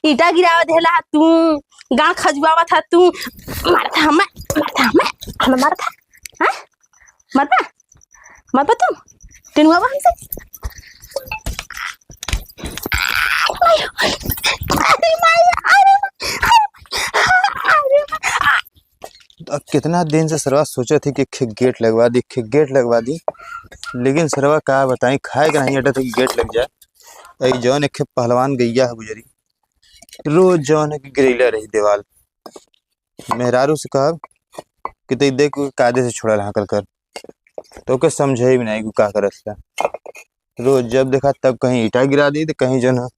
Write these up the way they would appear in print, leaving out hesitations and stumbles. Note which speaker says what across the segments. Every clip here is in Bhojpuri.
Speaker 1: ईटा गिरावा देला तू, गांव खजुआवा था तू। मारता हमें, मारता हमें, हमें मारता। हाँ मरबा, मरबा तुम टेनुआ हमसे। अरे माई, अरे अरे
Speaker 2: अब कितना दिन से सरवा सोचे थी कि खे गेट लगवा दी, खे गेट लगवा दी, लेकिन सरवा का बताई खाए के नहीं अटत कि गेट लग जाए। आई जौन एक पहलवान गैया है गुजरी, रोज जौन है कि गिरैला रही देवाल। मेहरारू से कहब कि तई देख कायदे से छोड़ल हाकल कर, तो ओके समझे भी नहीं कि का करत ला। रोज जब देखा तब कहीं ईटा गिरा दी, तो कहीं जौन है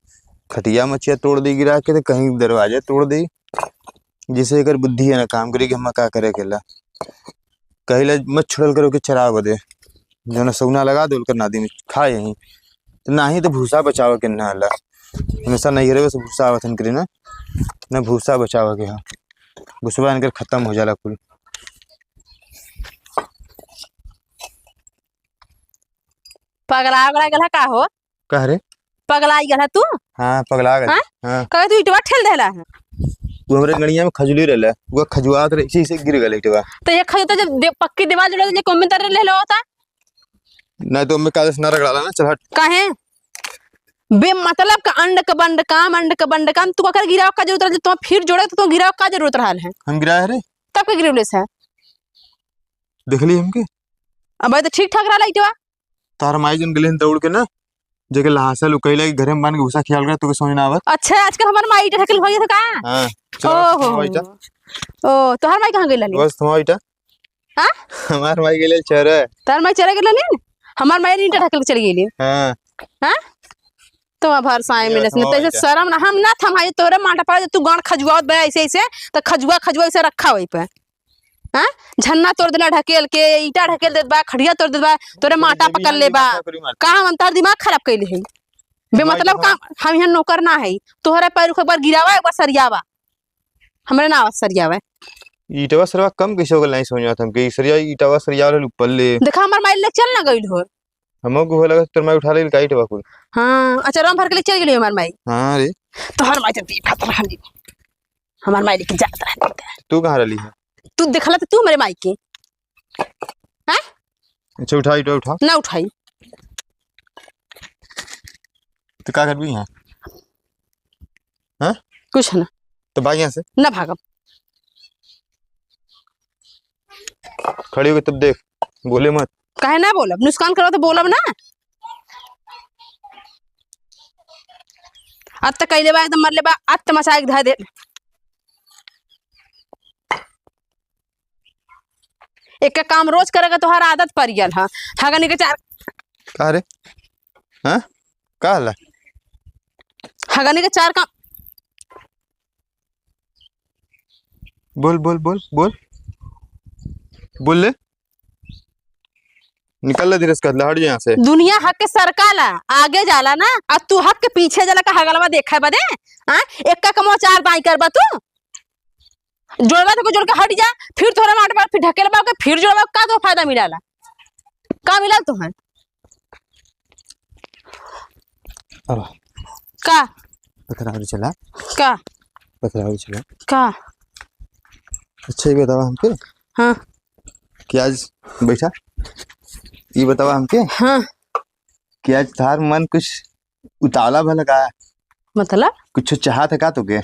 Speaker 2: खटिया मचिया तोड़ दी गिरा के, तो कहीं दरवाजे तोड़ दी, जिसे एकर बुद्धि है ना काम करी कि हम का करे के ला। कहिले मत छोड़ल करो कि चराव बदे जो ना सौना लगा दो कर नादी में खा यहीं तो ना ही तो भूसा बचाव के ना ला। हमेशा नहीं रहे से भूसा आवत हन करी ना, ना भूसा बचाव के। हाँ भूसवा इनकर खत्म हो जाला कुल।
Speaker 1: पगला उगला गला का हो?
Speaker 2: कह रे
Speaker 1: पगला गला तू?
Speaker 2: हाँ पगला गल।
Speaker 1: हाँ?
Speaker 2: हाँ
Speaker 1: कहे तू ईटवा ठेल देला है।
Speaker 2: वो हमरे गड़िया में खजली रहला, वो खजुआत रहे इसी से गिर गल ईटवा।
Speaker 1: तो ये खजो तो जब पक्की दीवार जोड़े तो कम तर ले लो होता
Speaker 2: नहीं तो मैं कागज ना रगड़ाला ना। चल हट।
Speaker 1: काहे बे मतलब का अंड का बंड काम, अंड का बंड काम। तू अगर गिराव का जरूरत रहे तो फिर जोड़े तो गिराव का जरूरत रहल है।
Speaker 2: हम गिराए रे
Speaker 1: तब के गिरवले से
Speaker 2: देखली हमके।
Speaker 1: अब भाई तो ठीक ठाक रहला ईटवा।
Speaker 2: तार माई जन गेलन दौड़ के ना जगह लहासा लुकैला के घरे में बांध के भूसा खियाल कर तोके समझ ना आवत।
Speaker 1: अच्छा आजकल हमार माई ईटा ढकेल भइया का?
Speaker 2: हां चलो
Speaker 1: ओहो।
Speaker 2: थमाओ ईटा।
Speaker 1: ओ तोहर माई कहां गेल हली?
Speaker 2: बस थमाओ ईटा।
Speaker 1: हां?
Speaker 2: हमार माई गेले चरे।
Speaker 1: तोहर माई चरे गेल हली? हमार माई ईटा ढकेल के चली गेली।
Speaker 2: हां।
Speaker 1: हां? तो भर साई
Speaker 2: ये
Speaker 1: मिले
Speaker 2: थमाओ
Speaker 1: से
Speaker 2: ईटा।
Speaker 1: शर्म ना हम ना थमाई तोरे माटा पड़ तू गांड खजुआवत बे ऐसे ऐसे तो खजुआ खजुआ ऐसे रखा होई पे। हां झन्ना तोड़ देला ढकेल के, ईटा ढकेल देत बा, खड़िया तोड़ देत बा, तोरे माटा पकड़ ले बा। का हम तार दिमाग खराब कैले है बे मतलब का हम यहाँ नौकर ना है। तोहरा पैर एक बार गिरावा एक बार सरियावा, हमरे ना आवाज सरियावा।
Speaker 2: ईटवा सरवा कम कैसे हो गेल नहीं समझ आवत हमके। ई सरिया ईटवा सरिया वाले ऊपर ले
Speaker 1: देखा हमार माई ले चल ना गइल हो।
Speaker 2: हमो को लगा तोर माई उठा ले का ईटवा कुल।
Speaker 1: हां अच्छा राम भर के ले चल गेली हमार माई।
Speaker 2: हां रे
Speaker 1: तोहर माई तो देखत रहली, हमार माई लेके जात रहली।
Speaker 2: तू कहां रहली है?
Speaker 1: तू देखला तो तू मेरे माई के। हां
Speaker 2: अच्छा उठा ईटवा उठा।
Speaker 1: ना उठाई
Speaker 2: तो का करबी यहां? हां
Speaker 1: कुछ ना।
Speaker 2: तो भाग यहां से।
Speaker 1: ना भागब।
Speaker 2: खड़ी हो गई तब देख, बोले मत।
Speaker 1: काहे ना बोलब? नुकसान करो तो बोलब ना। अब तक कैले बा एकदम मरले बा, अब तो मचा के धर दे। एक का काम रोज करेगा तोहार आदत पड़ गया है। हगनी के चार
Speaker 2: का रे? हां का हला?
Speaker 1: हगनी के चार काम।
Speaker 2: बोल बोल बोल बोल बोल ले, निकल ले धीरे से, कर ले, हट जा यहाँ से।
Speaker 1: दुनिया हक के सरकाला आगे जाला ना, और तू हक के पीछे जाला का हगलवा देखा बदे। हां एक का कमो चार बाई करबा तू जोड़वा तो जोड़ के हट जा, फिर थोड़ा माट पर फिर ढकेलबा के फिर जोड़वा, का तो फायदा मिलाला? का मिलाल तो है?
Speaker 2: अब
Speaker 1: का
Speaker 2: पथराव चला।
Speaker 1: का
Speaker 2: पथराव चला।
Speaker 1: का
Speaker 2: अच्छा ये बतावा हमके।
Speaker 1: हाँ।
Speaker 2: कि आज बैठा ये बतावा हमके।
Speaker 1: हाँ।
Speaker 2: कि आज थार मन कुछ उतावला भला का?
Speaker 1: मतलब
Speaker 2: कुछ चाहत है का तोके?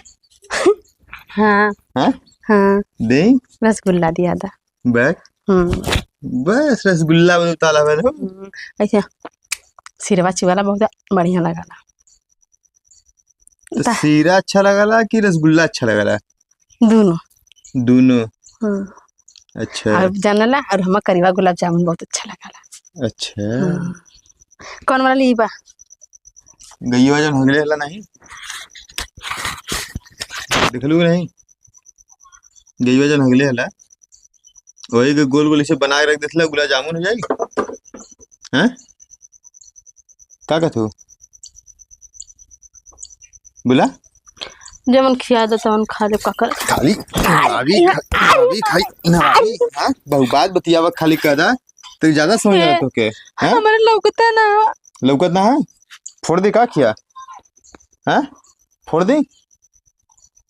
Speaker 1: हाँ।
Speaker 2: हाँ?
Speaker 1: हाँ।
Speaker 2: दे?
Speaker 1: रसगुल्ला दिया था।
Speaker 2: बस? बस रसगुल्ला बन उतावला भला।
Speaker 1: ऐसे सिरवा चिवाला बहुत बढ़िया लगला।
Speaker 2: तो सीरा अच्छा लगला कि रसगुल्ला अच्छा लगला?
Speaker 1: दोनों।
Speaker 2: दोनों।
Speaker 1: हाँ।
Speaker 2: अच्छा।
Speaker 1: और जानला और हमार करीबा गुलाब जामुन बहुत अच्छा लगला।
Speaker 2: अच्छा।
Speaker 1: हाँ। कौन वाला ली बा?
Speaker 2: गईवा जन हगले हला नहीं? देखलू नहीं? गईवा जन हगले हला वही के गोल गोल इसे बना के रख देतला गुलाब जामुन हो जाई। हैं का कहत हो? बोला?
Speaker 1: जमन खिया दे तमन खा ले का कर।
Speaker 2: खाली नवाबी नवाबी खाई नवाबी। हां बहु बात बतियावा खाली कदा तो ज्यादा समझ रहा तो के। हैं
Speaker 1: हमारे लौकता ना।
Speaker 2: लौकत ना है? फोड़ दे का खिया? हां फोड़ दे?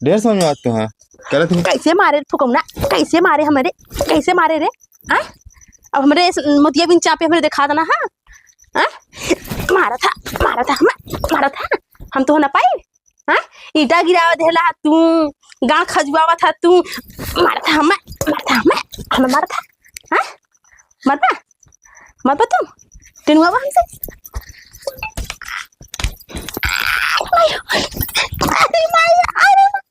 Speaker 2: ढेर समझ में आते हैं गलत नहीं।
Speaker 1: कैसे मारे फुकौना, कैसे मारे हमारे, कैसे मारे रे? आ अब हमरे इस मोतिया बिन चापे हमरे दिखा देना। हाँ हाँ, मारा था, मारा था, हम मारा था, हम तो ना पाई। हाँ, ईटा गिरावा देला तू, गाँव खजुआवा था तू, मारा था हम, मारा था हम, हम मारा था। हाँ, मरबा मरबा तुम टिनुआ हमसे। अरे माई, अरे माई, अरे माई।